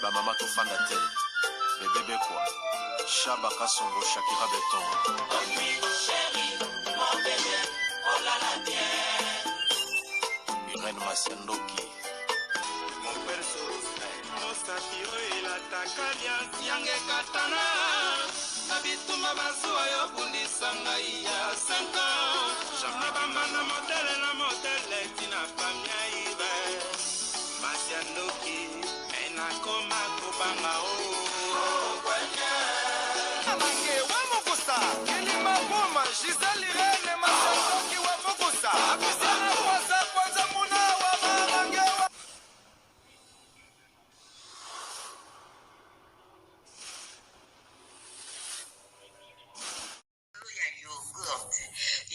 Ba mama tofanda te. Bebe Bekwa, Shaba Kasongo, Shakira Beton. Irène Masiandoki. Mosapi oyo elataka liasi yange ekatana na bitumba bazuwa yo bundisa ngai ya 5 ans na bambanda modele na modele tina famia ibe masi ya ndoki me nakoma kobanga o Mange wa mokusa kilima buma Gisèle Irene Masandoki wa mokusa Apisana kwanza kwanza muna wa mamange wa Likolo ya yoghurt.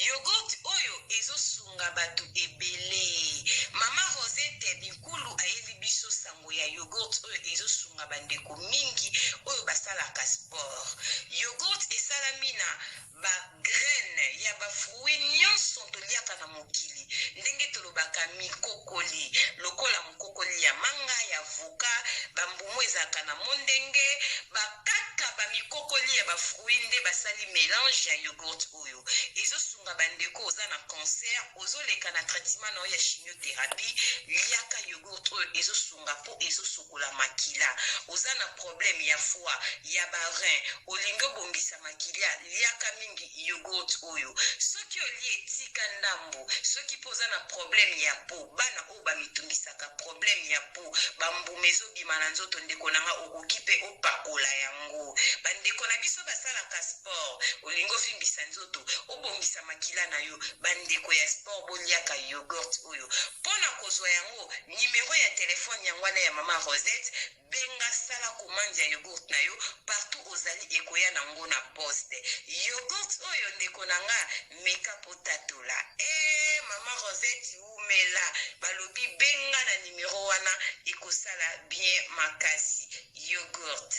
Yoghurt oyo ezo sunga batu ebele. Mama Rosette Binkulu ayeli biso sango ya yoghurt oyo ezo sunga ba ndeko mingi oyo basalaka sport. Yoghurt esalami na ba graines ya ba fruits nionso toliaka na mokili ndenge tolobaka mikokoli lokola mokokoli ya manga, ya avocat, ba mbuma ezalaka na mondenge, ba kaka ba mikokoli ya ba fruits nde basali melange ya yoghurt oyo. Ezo sunga ba ndeko oza na cancer, ozo leka na traitement na yo ya chimiotherapie, liaka yoghurt oyo ezo sunga po ezo sokola makila. Oza na problème ya foie, ya ba reins, olingi obongisa makilia, liaka mingi yoghurt oyo. Soki olie tika ndambu, soki pe oza na problème ya peau, bana oyo ba mitungisaka problème ya peau ba mbuma ezo bima na nzoto ndeko na nga okoki pe opakola yango ba ndeko na biso basalaka sport olingi ovimbisa nzoto obongisa makila na yo ba ndeko ya sport boliaka yoghurt oyo pona kozwa yango numero ya telephone yango wana ya mama Rosette Benga sala commande ya yogourt na yo partout ozali ekoya na ngo na poste. Yogourt oyo ndeko na nga meka po tatola. Eeh maman Rosette wumela balobi benga na numero wana ekosala bien makasi. Yogourt.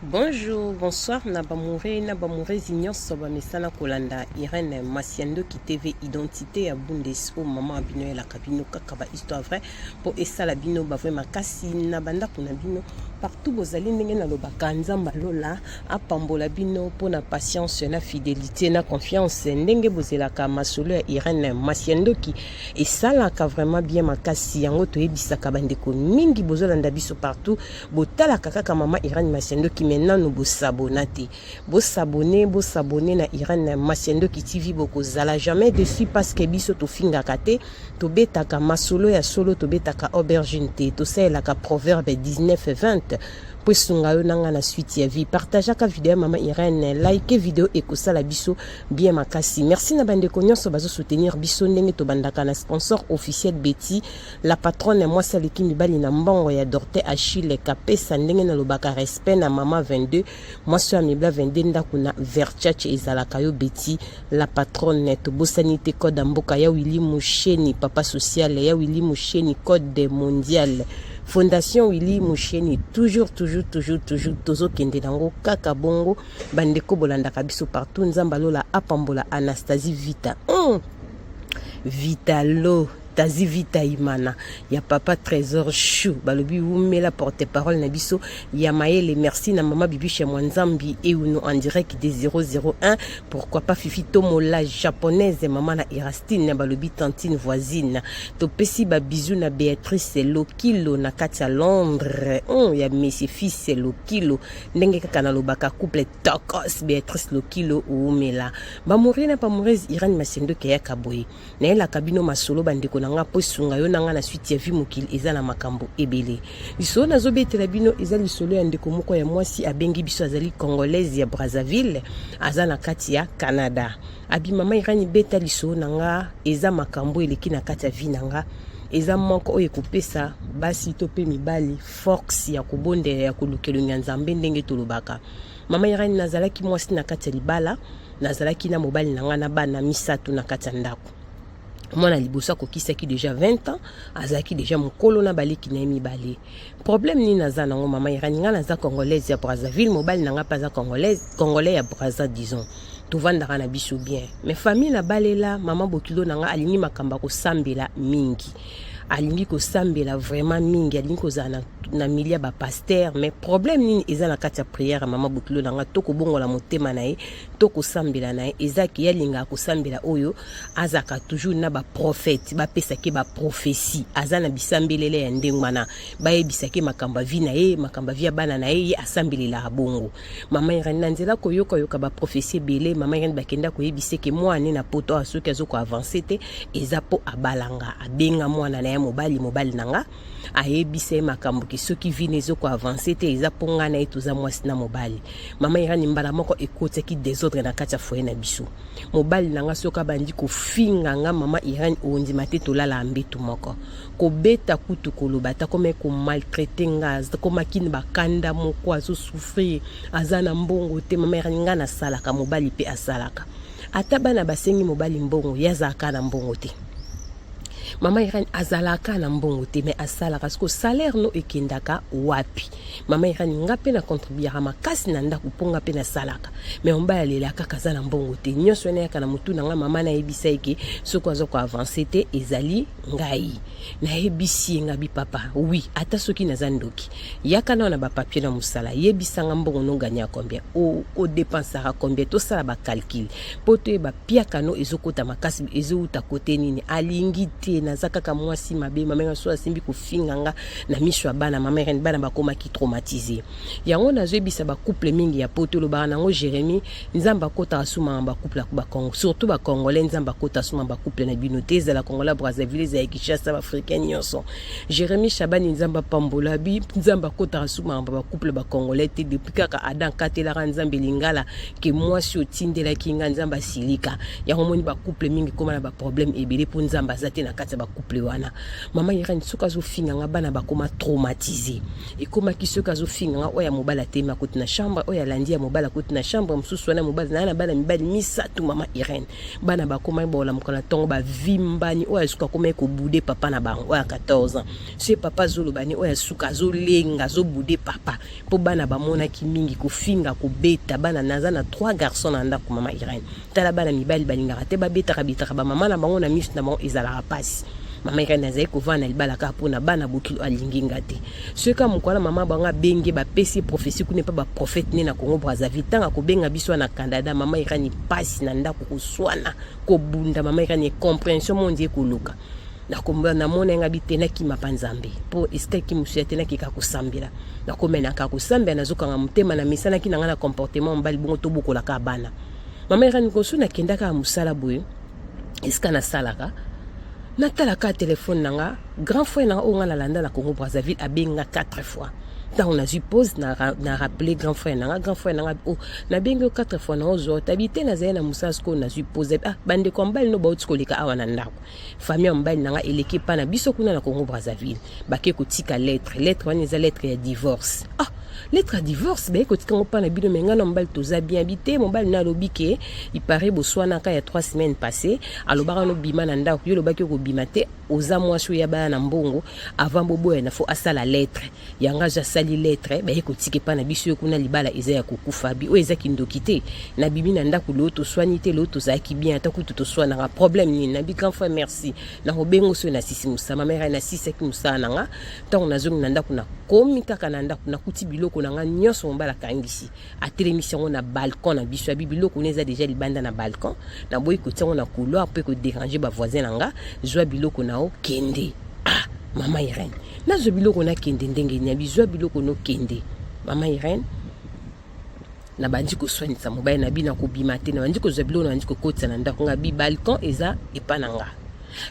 Bonjour, bonsoir na bamoure na bamourezi nyonso bamesana kolanda Irène Masiandoki TV identité ya Bundes o mama bino elaka bino kaka ba histoire vraie mpo esala bino ba vrai makasi na bandako na bino partout bozali ndenge nalobaka Nzambe alola apambola bino mpo na patience na fidélité na confiance ndenge bozelaka masolo ya Irène Masiandoki esalaka vraiment bien makasi yango toyebisaka bandeko mingi bozolanda biso partout Botalaka kaka mama Irène Masiandoki mais nanu bo s'abonna te. Bo s'abonner, bo s'abonner na Irène Masiandoki TV bokozala jamais dessus parce que biso tofingaka te, tobetaka masolo ya solo, tobetaka aubergine te, tosalelaka proverbe 19 20 po esunga yo na nga na suite ya vie. Partageaka video ya mama Irène, like video ekosala biso bien makasi. Merci na bandeko nyonso bazo soutenir biso ndenge tobandaka na sponsor officiel Betty La patronne mwasi aleki mibali na mbongo ya Dorte Achille Kapesa ndenge nalobaka respect na mama 22 mwasi oyo amibla 22 ndako na Verchache ezalaka yo Betty la patronne tobosani te code ya mboka ya Willy Musheni papa social ya Willy Musheni code mondial Fondation Willy Musheni toujours toujours toujours toujours tozokende nango kaka bongo bandeko bolandaka biso partout Nzambe alola apambola Anastasie Vita Vitalo Tazi Vita Imana ya papa Trésor Chou balobi wumela porte-parole na biso ya mayele merci na mama Bibiche Mwanzambi Euno en direct de 001 pourquoi pas Fifi Tomola japonaise mama na Erastine balobi tantine voisine topesi ba bisous na Béatrice Lokilo na kati ya Londres ya monsieur fils Lokilo ndenge kaka nalobaka couple tokos Béatrice Lokilo wumela bamoureux na bamoureuse Irène Masendoki ayaka boye Nayelaka bino masolo ba ndeko na nga po esunga yo na nga na suite ya vie mokili eza na makambo ebele. Lisolo nazo betela bino eza lisolo ya ndeko moko ya mwasi abengi biso azali congolaise ya Brazzaville aza na kati ya Canada. Abi mama Irène beta lisolo na nga eza makambo eleki na kati ya vie na nga eza moko oyo ekopesa basi to pe mibali force ya kobondela ya koluka elongi ya Nzambe ndenge tolobaka. Mama Irène nazalaki mwasi na kati ya libala Nazalaki na mobali na ngai na bana misatu na kati ya ndako. Mwana liboso akokisaki deja 20 ans, azalaki deja mokolo na baleki na ye mibale. Problème nini naza nango mama Irani? Ngai naza congolaise ya Brazzaville, mobali na ngai mpe aza congolaise, congolais ya Brazza disons. Tovandaka na biso bien. Mais famille na balela, mama bokilo na ngai alingi makambo ya kosambela mingi. Alingi kosambela vraiment mingi, alingi kozala na milieu ya bapasteur. Mais problème nini eza na kati ya prière ya mama bokilo na nga to kobongola motema na ye to kosambela na ye? Eza ke ye alingaka kosambela oyo azalaka toujours na baprophète, bapesaki baprophétie. Aza na bisambelele ya ndenge wana, bayebisaki makambo ya vie na ye, makambo ya vie ya bana na ye. Ye asambelelaka bongo. Mama Irene, na nzela koyokayoka baprophétie ebele, mama Irene, bakenda koyebisa ke mwana na poto awa, soki azokoavancer te, eza mpo abalanga. Abenga mwana na ye mobali, mobali na nga ayebisa ye makambo ke soki vie na ezokoavancer te, eza mpo ngai na ye toza mwasi na mobali. Mama Irene, mbala moko ekotiaki désordre na kati ya foyer na biso. Mobali na nga, soki abandi kofinga nga, mama Irene, ondima te, tolala mbetu moko, kobeta kutu koloba ata koma komaltraiter nga. Komaki na bakanda moko, azosouffrir, aza na mbongo te. Mama Irene, nga nasalaka, mobali mpe asalaka. Ata bana basengi mobali mbongo, ye azalaka na mbongo te. Mama Irene, azalaka na mbongo te, mais asalaka. Siko salaire no ekendaka wapi? Mama Irene, nga mpe na contribuaka makasi na ndako mpo nga mpe nasalaka, mais mobali alela kaka, aza na mbongo te. Nyonso wana eyaka na motu na nga. Mama, nayebisa ye ke soki aza koavancer te, ezali ngai. Nayebisi ye nga bi: "Papa, oui, ata soki naza ndoki, yaka nao na bapapier na mosala, yebisanga mbongo noganya combien, odépensaka combien, tosala bacalcul mpo toyeba piaka no ezokota makasi, ezowuta kote nini." Alingi te, naza kaka mwasi mabe. Mama nga so asimbi kofinga nga na miso ya bana. Mama Irene, bana bakomaki traumatisé. Yango nazoyebisa bacouple mingi ya poto, olobaka nango Jérémi, Nzambe akotaka sumaka bacouple ya Bacongo, surtout Bacongolais. Nzambe akota suma bacouple na bino te, ezala Congolais Brazzaville, ezala Kinshasa, Baafricain nyonso. Jérémi Shabani, Nzambe apambola bi. Nzambe akotaka sumaka bacouple Bacongolais te. Depuis kaka Adam katelaka Nzambe lingala ke mwasi otindelaki nga, Nzambe asilika. Yango moni bacouple mingi ekóma na baproblème ebele mpo Nzambe aza te na kati ya bacouple wana. Mama Irene, soki azofinga nga, bana bakóma traumatisé. Ekomaki soki azofinga nga, oyo ya mobali atemi akoti na chambre, oyo alandi ya mobali akoti na chambre mosusu wana. Mobali naa na bana mibali misato. Mama Irene, bana bakomaki baolamuka na ntongo, bavimbani. Oyo asuka akomaki kobouder papa na bango, oyo ya 14 ans. Soki papa azoloba ni, oyo asuka azolenga, azobouder papa, mpo bana bamonaki mingi kofinga, kobeta bana. Naza na trois garçons na ndako. Mama Irene, tala, bana mibali balingaka te babetaka betaka bamama na bango na miso na bango, ezalaka mpasi. Mama Irene, azali kovanda na libala kaka mpona bana. Bokilo alingi nga te. Soki ka mokolo mama bango abenge, bapesi prophétie kuna mpe baprophète ne na Congo Brazzaville, ntango akobenga biso na Canada, mama Irene, mpasi na ndako, koswana, kobunda. Mama Irene, compréhension mondi ekoluka. Namona nga bi te, nakima mpa Nzambe, mpo esikaki mosu ya te, nakeka kosambela. Nakomenaka kosambela, nazokanga motema, na misanaki na nga na comportement mobali bongo, tobokolaka bana. Mama Irene, koso nakendaka ya mosala boye, esika nasalaka, natalaka telefone na nga, grand frère na nga oyo nga nalanda na Congo Brazzaville abenga 4 fois. Ntango nazwi pause, na rappeler grand frère na nga. Grand frère na nga: "Oh, nabengi yo 4 fois, na ozwa tabi te, nazali na mosala. Sikoyo nazwi pause. Ah, bandeko ya mobali no bauti koleka awa na ndako. Famille ya mobali na nga eleki epa na biso kuna na Congo Brazzaville, bake kotika lettre. Lettre wana eza lettre ya divorce. Ah, lettre ya divorce baye kotika yango mpa na bino, mais ngai na mobali toza bien." Bi te, mobali na alobi ke ipare boswanaka ya 3 semaines passé, alobaka nobima na ndako, yo olobaki okobima te, oza mwasi oyo abaya na mbongo. Avant boboyana, fo asala lettre. Yango azo asali lettre, baye kotika epa na biso. Yo kuna libala eza ya kokufa. Bi oyo eza kindoki te? Nabimi na ndako lelo, toswani te, lelo tozalaki bien, ata kutu toswanaka, problème nini? Nabi: "Grand frère, merci, nakobenga soki nasisi mosala." Mère, nasisaki mosala na nga. Ntango nazongi na ndako, nakomi kaka na ndako, nakuti biloko na nga nyonso mobali akangisi, atelemisi yango na balcon na biso. Abi: "Biloko wana eza déjà libanda na balcon, naboyi kotia yango na couloir mpo ekodéranger bavoisin na nga. Zwa biloko na yo, kende." Ah, mama Irene, nazwa biloko nakende ndenge nini? Abi: "Zwa biloko nokende." Mama Irene, nabandi koswanisa mobali na bino, akobima te. Nabandi kozwa biloko, nabandi kokotisa na ndako. Nga bi: "Balcon eza epa na nga,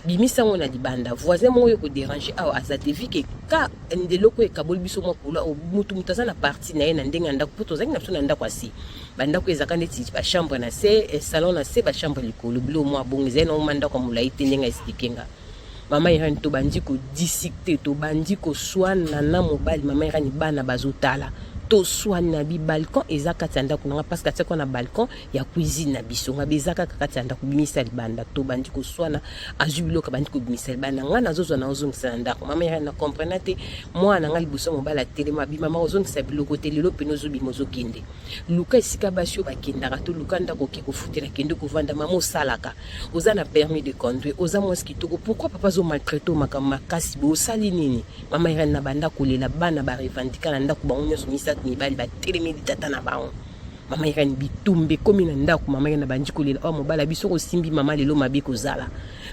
bimisa yango na libanda. Voisin moko oyo kodéranger awa aza te, vu que ka eloko ekaboli biso mwa couloir, mutu mutu aza na partie na ye na ndenge ya ndako, mpo tozalaki na biso na ndako asi bandako ezalaka neti bachambre na se, salon na se, bachambre likolo, bilo mwa bongo. Ezali nango ma ndako ya molai te." Ndenge expliquer nga, mama Irene, tobandi kodiscuter, tobandi koswana na mobali. Mama Irene, bana bazotala. Toswani na bi balcon eza kati ya ndako na nga parce que atiaki na balcon ya cuisine na biso. Nga eza kaka kati ya ndako, bimisa libanda. Tobandi koswana, azwi biloko, abandi kobimisa libanda. Nga nazozwa, naozongisa na ndako. Mama Irene, na comprena te. Mwana na nga liboso mobali atelema, abima, mama ozongisa biloko te. Lelo pene ozobima, ozokende luka esika basi oyo bakendaka to luka ndako oke kofutela, kende kovanda. Mama, osalaka, oza na permis de conduire, oza mwasi kitoko, pourquoi papa azomaltraite makambo makasi boye? Osali nini? Mama Irene, na banda kolela. Bana barevandika na ndako, bango nyonso misato mibali batelemeli tata na bango. Mama Irene, bitumba ekomi na ndako. Mama Irene, abandi kolela. Oyo mobali biso kosimbi mama lelo mabe kozala.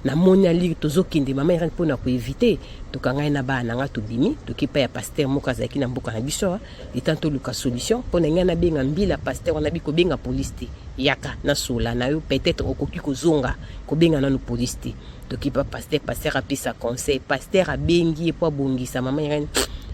Namoni alire tozokende. Mama Irene, mpona koevite, tokangai na bana na nga, tobimi, toki epai ya pasteur moko azalaki na mboka na biso. Etant toluka solution mpo na ngai, nabenga mbila pasteur wana, bi kobenga polise te, yaka nasola na yo, peut-être okoki kozonga, kobenga nanu polise te. Toki pa pasteur, pasteur apesa conseil, pasteur abengi ye mpo abongisa. Mama Irene,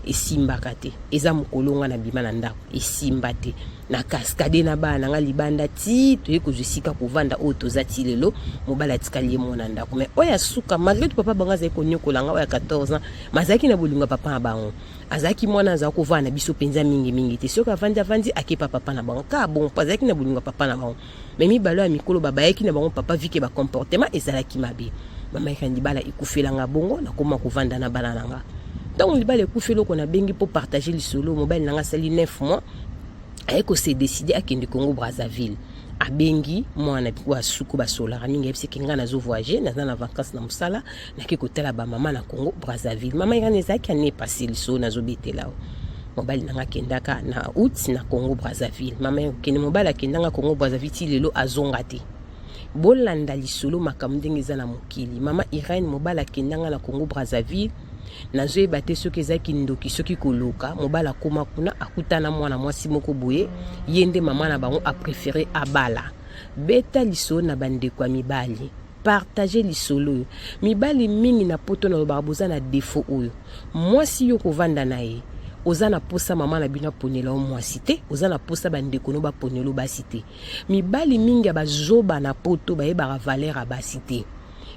esimbaka te. Eza mokolo nga na bima na ndako, esimba te. Na cascade na bana na nga libanda ti toye kozwa esika kovanda oyo toza ti lelo. Mobali atikali ye mwana ndako. Mais oyo asuka, malgré tout papa bango azali konyokola nga, oyo ya 14 ans, mazalaki na bolingo ya papa na bango. Azalaki mwana azala kovanda na biso mpenza mingimingi te. Soki avandi, avandi, akepa papa na bango kaka bongo, mpo azalaki na bolingo ya papa na bango. Mais mibale ya mikolo babayaki na bango papa vike, bacomportement ezalaki mabe. Mama Irene, libala ekufelanga bongo, nakoma kovanda na bana na nga. Ntango libala ekufi, eloko nabengi mpo partage lisolo, mobali na nga asali 9 mois, aye kose décider akende Congo Brazzaville. Abengi mwana oyo asuku, basolaka mingi, ayebisaki ngai nazo voyage, naza na vacance na mosala, nake kotala bamama na Congo Brazzaville. Mama Irene, ezalaki année passée lisolo nazobetela o. Mobali na nga akendaka na août na Congo Brazzaville. Mama, okende, mobali akendanga Congo Brazzaville, ti lelo azonga te. Bolanda lisolo, makambo ndenge eza na mokili. Mama Irene, mobali akendanga na Congo Brazzaville, nazoyeba te soki ezalaki ndoki, soki koloka. Mobali akóma kuna, akutana mwana mwasi moko boye, ye nde mama na bango apréféré abala. Beta lisolo na bandeko ya mibali, partage lisolo oyo. Mibali mingi na Poto, nalobaka boza na défaut oyo: mwasi yo kovanda na ye, oza na posa mama na bino aponela yo mwasi te, oza na posa bandeko no baponela yo basi te. Mibali mingi ya bazoba na Poto bayebaka valeur ya basi te.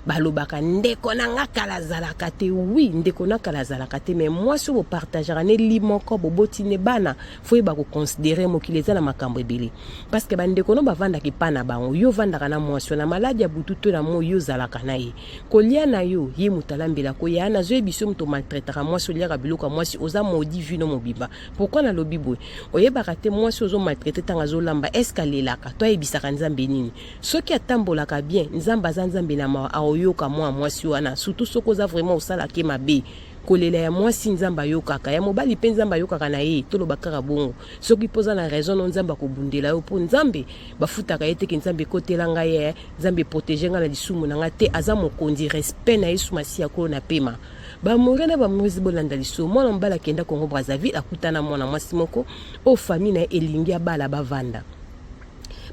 Balobaka ndeko na nga kala azalaka te. Oui, ndeko na kala azalaka te, mais mwasi oyo bopartageaka ne lit moko, boboti ne bana, faut yeba koconsidérer. Mokili eza na makambo ebele, parce que bandeko no bavandaka epa na bango, yo ovandaka na mwasi na maladi ya butu to na moi, yo ozalaka na ye, kolia na yo, ye moto alambelako. Ya nazoyebi so moto maltraitaka mwasi, oliaka biloko ya mwasi, oza maudit vie no mobimba. Pourquoi nalobi boye? Oyebaka te mwasi ozomaltraite, ntango azolamba, est-ce alelaka to ayebisaka Nzambe nini? Soki atambolaka bien, Nzambe aza Nzambe na mawa, aoyoka mwa mwasi wana. Surtout soki oza vraiment osalaki mabe, kolela ya mwasi Nzambe ayokaka, ya mobali mpe Nzambe ayokaka na ye. Toloba kaka bongo, soki mpo oza na raison no, Nzambe akobundela yo, mpo Nzambe bafutaka ye teke Nzambe ekotela ngai ye, Nzambe protège ngai na lisumu na ngai te. Aza mokonzi, respect na Yesu Masiya kolo na pema. Bamore na bamwesi, bolanda lisumu. Mwana mobali akenda Congo Brazzaville, akutana mwana mwasi moko oyo famille na ye elingi abala. Bavanda,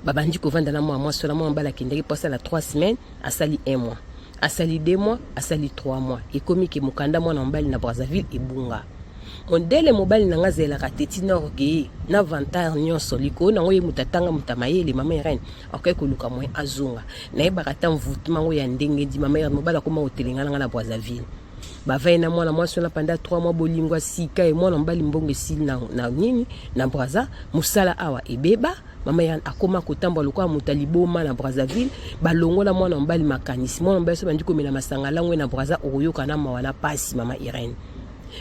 babandi kovanda na mwana mwasi wana. Mwana mobali akendaki mpo asala 3 semaines, asali 1 mois, asali 2 mois, asali 3 mois, ekomi ke mokanda mwana mobali na Brazzaville ebunga. Mondele mobali na nga azelaka te ntina orgueil na vantard nyonso likolo nango. Ye moto atanga, moto amayele. Mama Irene, akoki koluka moyen azonga. Nayebaka ata mvutema ngo ya ndenge di. Mama Irene, mobali akoma kotelenga na nga na Brazzaville. Bavai na mwana mwasi wana pendant 3 mois, bolingo ya sika. Ye mwana mobali, mbongo esili na nini na Braza, mosala awa ebeba. Mama Irene, akoma kotambola lokola moto ya liboma na Brazzaville. Balongola mwana mobali makanisi. Mwana mobali so bandi komela masanga langwe na Braza, okoyoka na mawa na pasi. Mama Irene,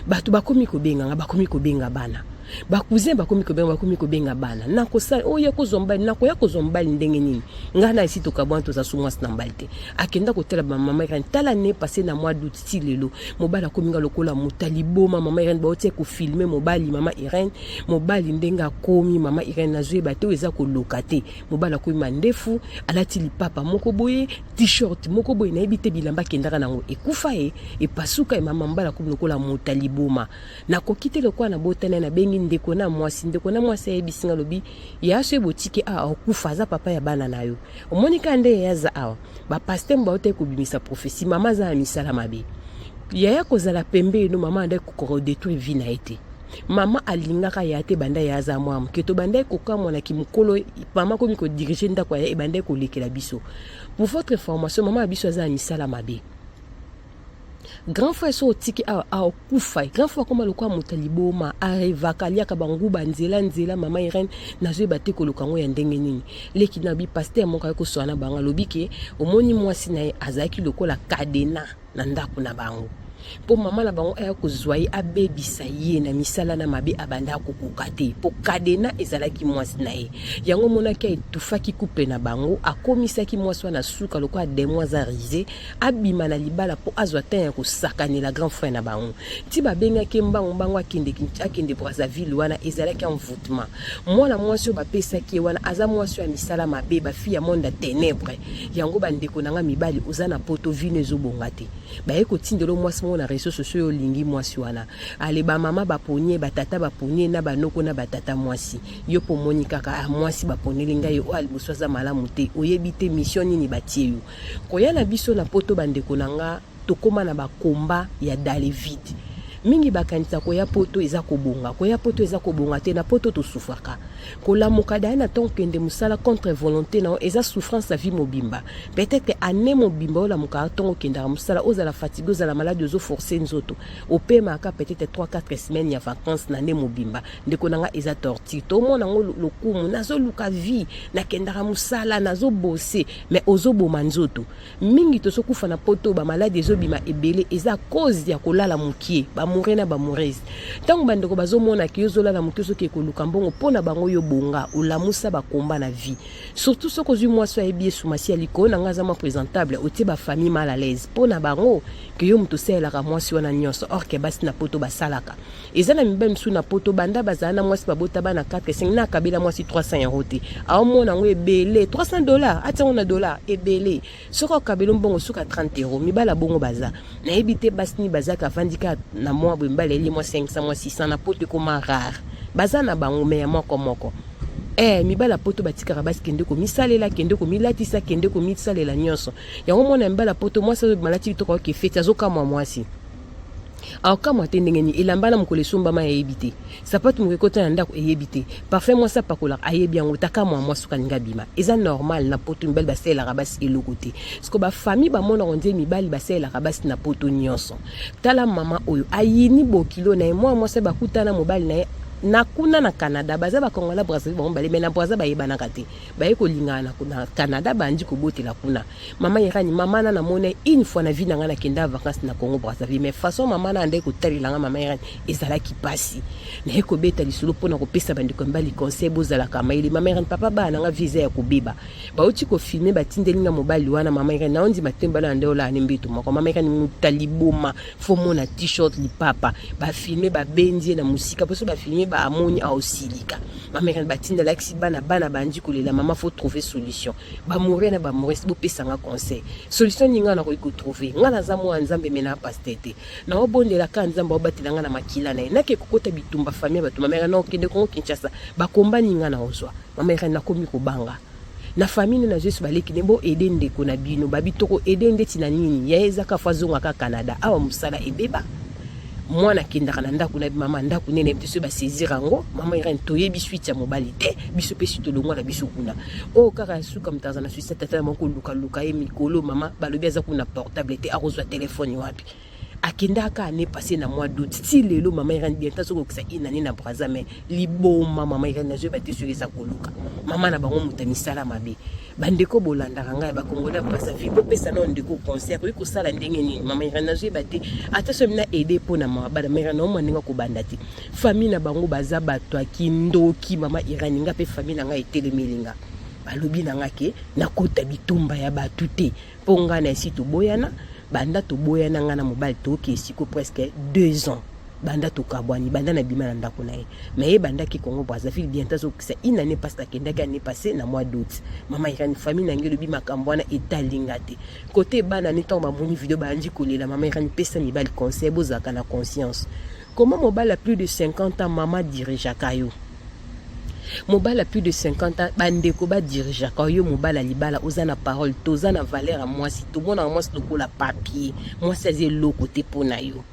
bato bakomi kobenganga, bakomi kobenga bana, bacousin bakomi kobenga, bakomi kobenga bana. Nakosala oyo kozwa mobali, nakoya kozwa mobali ndenge nini? Ngai na esi tokabwana, toza su mwasi na mobali te. Akenda kotala bamama Irene, tala ne passé na mois d'août ti lelo, mobali akomi nga lokola moto liboma. Mama Irene, baotia kofilme mobali. Mama Irene, mobali ndenge akomi, mama Irene, nazoyeba te oyo eza koloka te. Mobali akomi mandefu, alati lipapa moko boye, t-shirt moko boye, nayebi te bilamba akendaka nango ekufa ye, epasuka ye. Mama, mobali akomi lokola moto liboma. Nakoki te lokola nabotani. Nabengi ndeko na mwasi, ndeko na mwasi ayebisi nga, alobi ya so ebotiki awa, okufa, aza papa ya bana na yo. Omoni kaka nde ye aza awa, bapasteur bauti kobimisa prophétie, mama aza na misala mabe. Yaya kozala pembeni no mama ande kodétruire vie na ye te. Mama alingaka ya te banda ye aza mwa moke. Tobandaki kokamwanaki mokolo mama komi kodirige ndako ya ye, ebandaki kolekela biso. Pour votre information, mama ya biso aza na misala mabe. Grand frère so otiki awa aokufa. Grand frère akoma lokola moto ya liboma, arevaka, aliaka banguba nzela nzela. Mama Irene, nazoyeba te koluka yango ya ndenge nini. Leki na bi pasteur moko aye koswana na bango, alobi ke omoni mwasi na ye azalaki lokola kadena na ndako na bango, mpo mama na bango aya kozwa ye abebisa ye na misala na mabe, abanda kokoka te mpo kadena ezalaki mwasi na ye. Yango omonaki aetufaki couple na bango, akomisaki mwasi wana suka lokola demo, aza rise, abima na libala mpo azwa temps ya kosakanela grand frère na bango. Ti babengaki mbangu mbangu akende, akende Brazzaville. Wana ezalaki envoûtement. Mwana mwasi oyo bapesaki ye wana aza mwasi oyo ya misala mabe, bafille ya monde ya ténèbre. Yango bandeko na nga mibali, oza na Poto, vino ezobonga te, baye kotindela mwasi moko na réseau sociaux, oyo olingi mwasi wana. Ale, bamama baponie, batata baponie, na banoko na batata mwasi. Yo mpo omoni kaka, ah, mwasi baponeli ngai oyo liboso aza malamu te. Oyebi te mission nini batie yo koya na biso na Poto. Bandeko na nga, tokóma na bakomba ya dale vide mingi. Bakanisa koya Poto eza kobonga. Koya Poto eza kobonga te. Na Poto tosufraka. Kolamuka daya na ntongo, kende mosala contre volonté na yo, eza souffrance ya vie mobimba. Peut-être année mobimba olamukaka ntongo, okendaka mosala, ozala fatigue, ozala malade, ozoforce nzoto. Opemaka peut-être 3 4 semaines ya vacances na année mobimba. Ndeko na nga, eza torture. Tomona yango lokumu, nazoluka vie, nakendaka mosala, nazobose, mais ozoboma nzoto mingi. Tozokufa na Poto, bamaladi ezobima ebele, eza cause ya kolala mokie. Bamoure na bamourese, ntango bandeko bazomonaki yo ozolala mokie, soki ekoluka mbongo mpo na bango, yo bonga olamusa bakomba na vie. Surtout soki ozwi mwasi oyebi esumasi ya likolo na ngai, aza mwa présentable, otie bafamille mal à l'aise mpo na bango ke yo moto osalelaka mwasi wana nyonso. Or ke basi na Poto basalaka. Eza na mibali mosusu na Poto, banda bazala na mwasi, babota bana 4, 5, na akabela mwasi 300 euro te, aomona yango ebele. 300 $, atia yango na dollar, ebele. Soki akabela mbongo suka 30 euro. Mibali bongo baza, nayebi te basi nini bazaka, avandi kaka na mwa boye, mibali ayeli mwa 500, mwa 600. Na Poto ekoma rare, baza na bango me ya moko moko. Mibali ya Poto batikaka basi, kende komisalela, kende komilatisa, kende komisalela nyonso. Yango mwana ya mibali ya Poto, mwasi azobima alati kitoko, aoke feti, azokamwa. Mwasi aokamwa te ndenge nini elamba na mokolo esombama, ayebi te. Sapatu moko ekota na ndako, eyebi te. Parfum mwasi apakolaka, ayebi yango. Takamwa mwasi soki alingi abima. Eza normal na Poto mibali basalelaka basi eloko te. Siko bafamille bamonaka nde mibali basalelaka basi na Poto nyonso. Tala mama oyo ayini bokilo na ye, mwana mwasi bakutana mobali na ye na kuna na Canada. Baza bakongola Brazzaville bango bale, me na Braza bayebanaka te. Baye kolingana na Canada, bandi kobotela kuna. Mama Irani, mama na namoni une fois na vie na ngai, nakenda vacances na Congo Brazzaville, mais façon mama na andaki kotalela nga, mama Irani, ezalaki pasi. Naye kobeta lisolo mpona kopesa bandeko ya mibali conseil, bozalaka mayele. Mama Irani, papa bana na nga, visa ya kobeba, bauti kofilme, batindeli nga mobali wana. Mama Irani, naondima te, mobali wana nde olala ne mbeto moko. Mama Irani, muta liboma, fo mona t-shirt lipapa, bafilme, babendi ye na mosika mpo so bafilme, baamoni aosilika. Mama Irani, batindalakisi bana, bana bandi kolela. Mama, faut trouver solution. Bamoure na bamourese, bopesanga conseil, solution nini ngai nakoki kotrouve? Ngai naza mwana Nzambe, me na pasteur te. Naobondelaka Nzambe aobatela ngai na makila na ye. Nake kokota bitumba famille ya bato. Mama Irani, naokende Kongo Kinshasa, bakombani ngai na ozwa. Mama Irani, nakomi kobanga na famille na Yesu. Baleki ne boede ndeko na bino, babi toko ede ndeti na nini ya ezaka fo azongaka Canada. Awa mosala ebeba, mwana akendaka na ndako na mama, ndako nene te, soki basaisir yango. Mama Irene, toyebi suite ya mobali te. Biso mpe si tolongwa na biso kuna. Oyo kaka ya suka, moto aza na suite, tata na moko kolukaluka ye mikolo. Mama, balobi aza kuna portable te, akozwa telefone wapi? Akendaka année passée na mois d'août, ti lelo. Mama Irene, bientôt azokokisa une année na Braza, mais liboma. Mama Irene, nazoyeba te soki eza koluka mama na bango, moto ya misala mabe. Bandeko bolandaka ngai, bakongolais ya Brazzaville, bopesa nao ndeko conseil, akoki kosala ndenge nini? Mama Irene, nazoyeba te ata soki na aide mpo na mawa bana. Mama Irene, naomwa ndenge akobanda te. Famille na bango baza bato ya kindoki. Mama Irene, nga mpe famille na ngai etelemeli nga, balobi na nga ke nakota bitumba ya bato te, mpo ngai na esi toboyana. Banda toboyana ngai na mobali, toyoki esiko presque 2 ans banda tokabwani, banda nabima na ndako na ye. Mais ye bandaki Congo Brazzaville, bientôt azokokisa une année, parce akendaki année passée na mois d'août. Mama Irani, famille na ngai elobi makambo wana etalinga te. Kote bana ni, ntango bamoni video, bandi kolela. Mama Irani, pesa mibali conseil, bozalaka na conscience. Comment mobali ya plus de 50 ans, mama dirigeaka yo? Mobali ya plus de 50 ans, bandeko badirigeaka yo? Mobali ya libala, oza na parole te, oza na valeur ya mwasi. Tomonaka mwasi lokola papier, mwasi aza eloko te mpo na yo.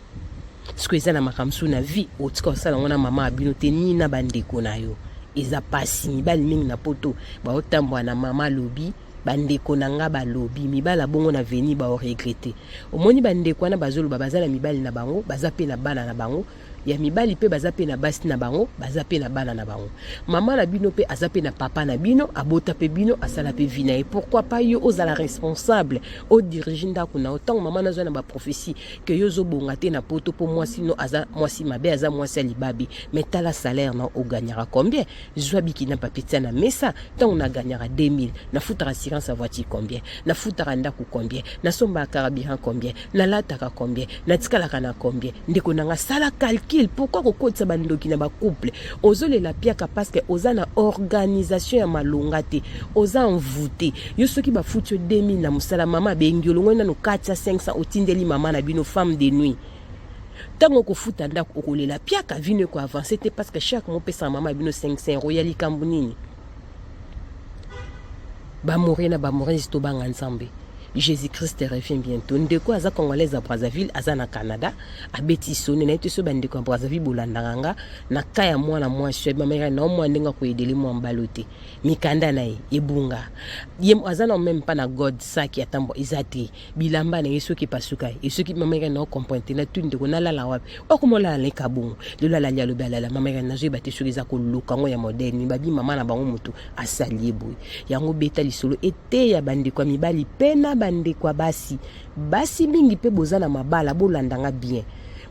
Soki eza na makambo mosusu na vie, otika kosala yango na mama ya bino te, ni na bandeko na yo. Eza pasi. Mibali mingi na Poto baotambola na mama alobi. Bandeko na nga balobi mibali ya bongo na avenir bao regretter. Omoni bandeko wana bazoloba baza na mibali na bango, baza pe na bana na bango ya mibali pe baza pe na basi na bango, baza pe na bana na bango. Mama na bino pe aza pe na papa na bino, abota pe bino, asala pe vie na ye. Pourquoi pas yo ozala responsable, o diriger ndako na yo. Tango mama nazo na ba prophetie que yo ozobonga te na poto po mwasi no aza mwasi mabe, aza mwasi ya libabe. Mais tala salaire na o gagnera combien? Zwa biki na papier tia na mesa, tango na gagnaka 2000, nafutaka assurance ya voiture combien? Nafutaka ndaku combien? Nasombaka carburant combien? Nalataka combien? Natikalaka na combien? Ndeko na nga sala calcul, pourquoi kokotisa ba ndoki na ba couple? Ozolela piaka parce que oza na organisation ya malonga te, oza envoute. Yo soki bafuti yo 2000 na mosala, mama abengi yo, olongoli nanu 400 500 otindeli mama na bino femme de nuit. Ntango okofuta ndako okolela piaka, vino eko avancer te parce que chaque mois opesaka mama ya bino 500 euros ya likambo nini? Ba na ba amoureuse tobanga Nzambe. Jésus-Christ revient bientôt. Ndeko aza congolaise ya Brazzaville, aza na Canada, abeti soni na ye te so bandeko ya Brazzaville bolandaka nga na ka ya mwana mwasi mama ya na mwa ndenge akoyedele mwa mbalo te. Mikanda na ye ebunga. Ye aza na même pas na God saki atambo eza te. Bilamba na ye soki epasuka ye soki mama ya na comprendre te na tuni ndeko nalala wapi? Okomolala na kabongo. Lelo alali alobi alala mama ya nazoyeba te soki eza koluka ngo ya modèle babi mama na bango motu asali ye boye. Yango beta lisolo eteya bandeko ya mibali pe na bandeko ya basi. Basi mingi pe boza na mabala bolanda nga bien.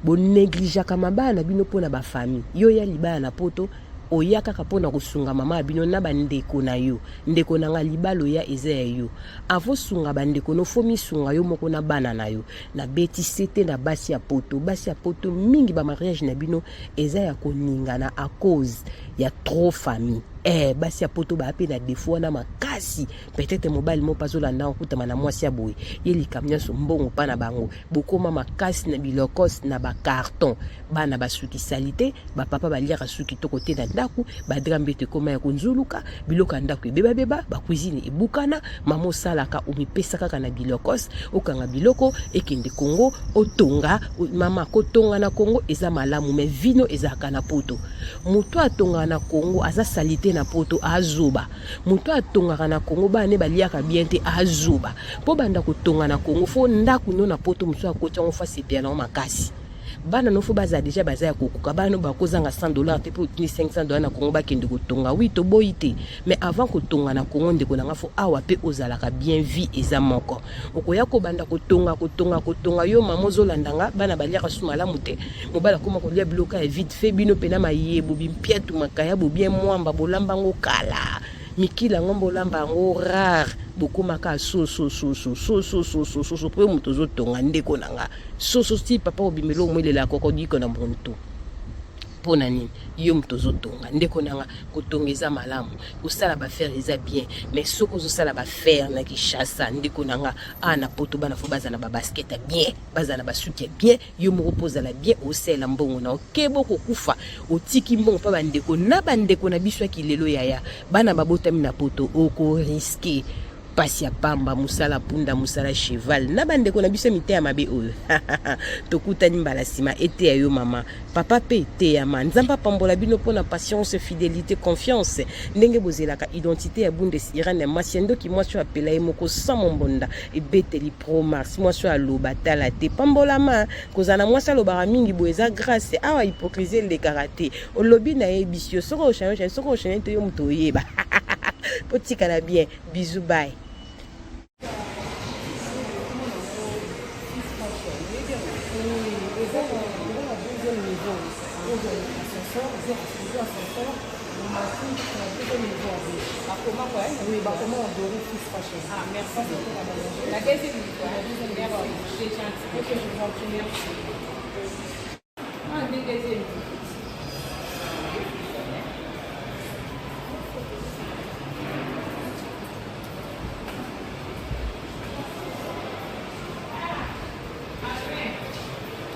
Bo negligeaka mabala na bino pona ba famille. Yo ya libala na poto oya kaka pona kosunga mama ya bino na bandeko na yo. Ndeko na nga libala oya eza ya yo. Avant sunga bandeko no fo misunga yo moko na bana na yo. Na beti sete na basi ya poto. Basi ya poto mingi ba mariage na bino eza ya koningana à cause ya trop famille. Eh, basi ya poto ba pe na défaut wana makasi. Peut-être mobali moko azolanda okutama na mwasi ya boye. Ye likambo nyonso mbongo pa na bango. Bokoma makasi na bilokos na ba carton. Bana basuki salite, ba papa baliaka suki kitoko te na ndaku, ba drap mbeto ekoma ya konzuluka, biloko ya ndaku ebebabeba, ba cuisine ebukana, mama osalaka omipesa kaka na bilokos, okanga biloko ekende Congo, otonga, mama kotonga na Congo eza malamu mais vino ezalaka na poto. Moto atongaka na Congo aza salite na poto azoba. Moto atongaka na Congo bana ne baliaka bien te azoba. Po banda kotonga na Congo fo ndaku no na poto mosusu akoti yango fo asepela nango makasi. Bana no fo baza deja baza ya kokoka, bana no bakozanga 100 dollars te po otindi 500 dollars na Congo bakende kotonga. Oui toboyi te, mais avant kotonga na Congo ndeko na nga fo awa pe ozalaka bien, vie eza moko. Okoya kobanda kotonga kotonga kotonga yo mama ozolanda nga, bana baliaka su malamu te, mobali akoma kolia biloko ya vite fait, bino pena mayebo bimpiatu makayabo bien mwamba bolamba ngo kala. Mikila yango bolamba yango rare, bokomaka soso soso soso soso soso po moto ozotonga ndeko na nga soso si papa obimela omwelela kokodiko na muntu mpo na nini yo moto ozotonga ndeko na nga kotonga eza malamu kosala bafere eza bien mais soki ozosala bafere na Kinshasa ndeko na nga awa na poto bana fo bazala na babasket ya bien bazala na basuki ya bien yo moko mpo ozala bien osalela mbongo na okeba okokufa otiki mbongo mpa bandeko na bandeko na biso ya kilelo yaya bana babotami na poto okoriske pasi ya pamba mosala punda mosala cheval na bandeko na biso ya miteya mabe oyo tokutani mbala nsima eteya yo mama papa mpe eteyama nzambe apambola bino mpo na patience fidelité confiance ndenge bozelaka identité ya bundes iran ya mwasi ya ndoki mwasi oyo apela ye moko sans mombonda ebeteli pro mars mwasi oyo aloba tala te pambolama kozala na mwasi alobaka mingi boye eza grâce awa hypocrisie elekaka te olobi nayebisi yo soki ochange soki ochange te yo moto oyeba po tikala bien bisous bye. Oui, bakoma odori fils fashion. Ah, merci. La deuxième niveau. La deuxième niveau. C'est gentil. Ok, je vous en prie, merci. Ah, deuxième niveau.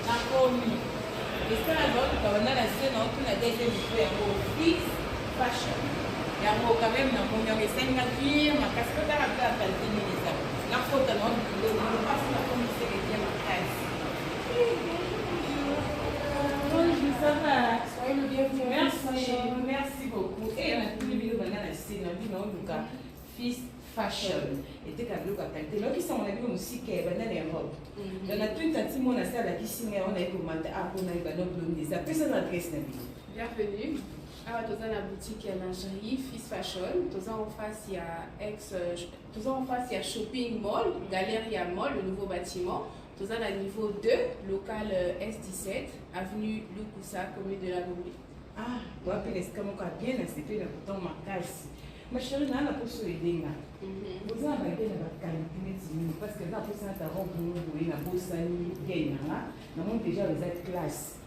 Nakomi esala naotuka banda na se naotuna deuxième niveau yango fixe fashion yango quand même namoni yango esali nga bien makasi po tala kaka qualité nini eza nakota na biloko mpasi nakomi seke bien makasi. Bonjour, ça va? Soyez le bienvenu. Merci, merci beaucoup. Et natuni bino banda na se na bino oluka fils Fashion eteka biloko ya qualité. Nayoki sango na bino mosika ya banda na Europe. Donc na tuni tanti mona se alakisi ngai yango naye komata awa mpo nayeba no bilongi eza. Pesa na adresse na bino. Bienvenue. Awa toza na boutique ya lingerie Fils Fashion. Toza en face ya ex toza en face ya shopping mall, Galeria Mall, le nouveau bâtiment. Toza na niveau 2, local S17, avenue Lukusa, commune de la Gombe. Ah, wapi na esika moko ya bien na sepeli na kotango makasi. Ma chérie, naa na poso edenga. Boza na ba na ba qualité neti nini? Parce que na posa na ta robe moko boye na bosani gaine na nga. Namoni déjà eza classe.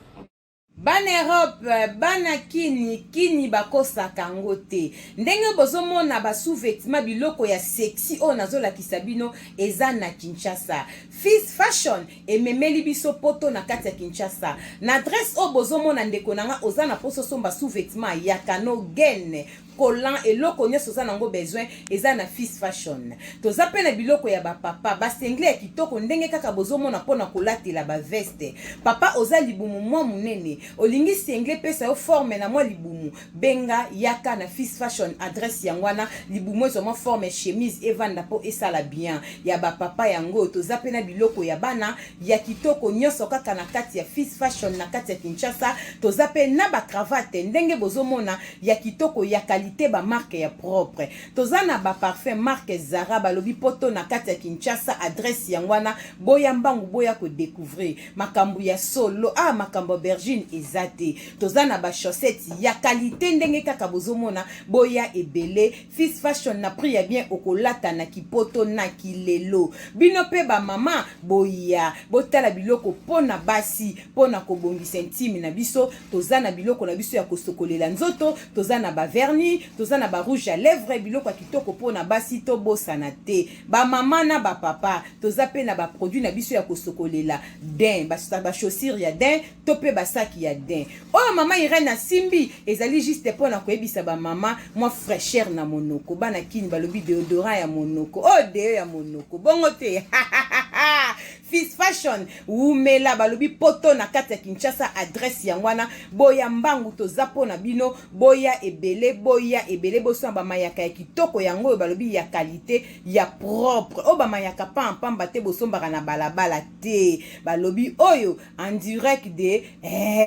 Bana Europe, bana kini, kini bakosaka yango te. Ndenge bozomona ba sous-vêtements biloko ya sexy oyo nazolakisa bino eza na Kinshasa. Fils Fashion ememeli biso poto na kati ya Kinshasa. Na adresse oyo bozomona ndeko na nga oza na posa osomba sous-vêtements ya kano gaine, collant, eloko nionso oza nango besoin eza na Fils Fashion. Toza pe na biloko ya ba papa, ba singlet ya kitoko ndenge kaka bozomona pona kolatela ba veste. Papa oza libumu mwa munene, olingi singlet epesa yo forme na mwa libumu, benga yaka na Fils Fashion adresse yango wana, libumu ezwa mwa forme chemise evanda po esala bien. Ya ba papa yango oyo, toza pe na biloko ya bana ya kitoko nionso kaka na kati ya Fils Fashion na kati ya Kinshasa. Toza pe na ba cravate ndenge bozomona ya kitoko ya qualite ba marque ya propre. Toza na ba parfum marque Zara balobi poto na kati ya Kinshasa adresse yango wana boya mbangu boya ko decouvrir makambu ya solo ah makambu aubergine eza te. Toza na ba chaussettes ya qualite ndenge kaka bozomona boya ebele Fils Fashion na prix ya bien okolata na kipoto na kilelo. Bino pe ba mama boya botala biloko pona basi pona kobongisa intime na biso. Toza na biloko na biso ya kosokolela nzoto, toza na ba vernis, toza na ba rouge à lèvres, biloko ya kitoko pona basi tobosana te. Ba mama na ba papa toza pe na ba produits na biso ya kosokolela dain, ba chaussures ya dain to pe ba saki ya dain. Oyo mama Irène asimbi ezali juste pona koyebisa ba mama mwa fraicheur na monoko. Bana kin balobi deodorant ya monoko. Oyo deo ya monoko. Bongo te. Fils Fashion wumela balobi poto na kati ya Kinshasa adresse yango wana boya mbangu toza po na bino boya ebele boya ebele bosomba ba mayaka ya kitoko yango oyo balobi ya qualite ya propre oyo ba mayaka pamba pamba te bosombaka na balabala te balobi oyo en direct de eh.